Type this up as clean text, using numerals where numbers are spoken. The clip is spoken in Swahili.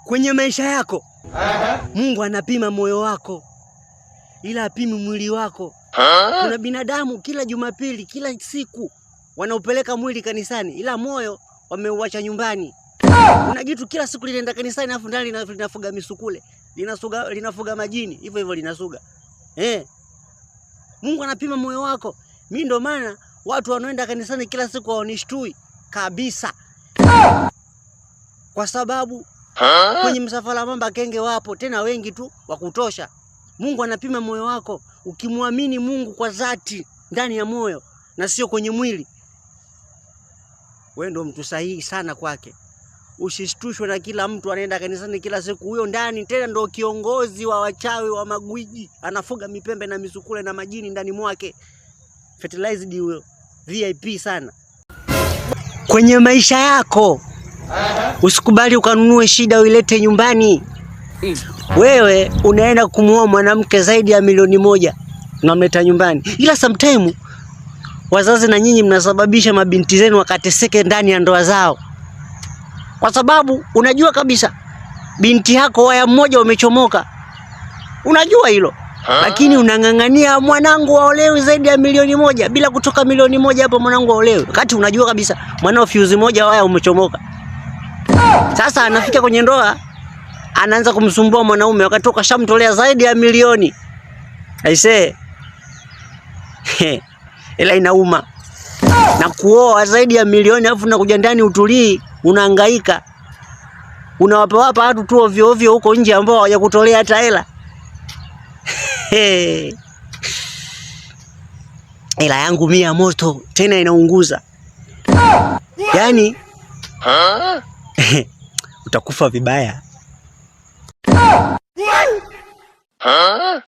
Kwenye maisha yako Mungu anapima moyo wako, ila apimi mwili wako. Kuna binadamu kila Jumapili, kila siku wanaupeleka mwili kanisani, ila moyo wameuacha nyumbani. Kuna jitu kila siku linaenda kanisani, afu ndani linafuga misukule, linasuga, linafuga majini, hivyo hivyo linasuga. Eh. Mungu anapima moyo wako. Mi ndo maana watu wanaoenda kanisani kila siku hawanishtui kabisa, kwa sababu kwenye msafara mamba kenge wapo tena wengi tu wa kutosha. Mungu anapima moyo wako. Ukimwamini Mungu kwa dhati ndani ya moyo na sio kwenye mwili, wewe ndo mtu sahihi sana kwake. Usishtushwe na kila mtu anaenda kanisani kila siku, huyo ndani tena ndo kiongozi wa wachawi wa magwiji, anafuga mipembe na misukule na majini ndani mwake. Fertilized huyo, VIP sana. Kwenye maisha yako usikubali ukanunue shida uilete nyumbani. Wewe unaenda kumuoa mwanamke zaidi ya 1 milioni unamleta nyumbani, ila sometime wazazi na nyinyi mnasababisha mabinti zenu wakateseke ndani ya ndoa zao, kwa sababu unajua kabisa binti yako waya mmoja umechomoka, unajua hilo, lakini unang'ang'ania mwanangu aolewe zaidi ya 1 milioni, bila kutoka 1 milioni hapo mwanangu aolewe, wakati unajua kabisa mwanao fuse moja waya umechomoka. Sasa anafika kwenye ndoa anaanza kumsumbua mwanaume wakati kashamtolea zaidi ya milioni. Aisee, ila inauma na kuoa zaidi ya milioni alafu nakuja ndani utulii, unahangaika, unawapawapa watu tu ovyo ovyo huko nje ambao hawajakutolea hata hela. Hela yangu mia moto tena inaunguza, yaani utakufa vibaya.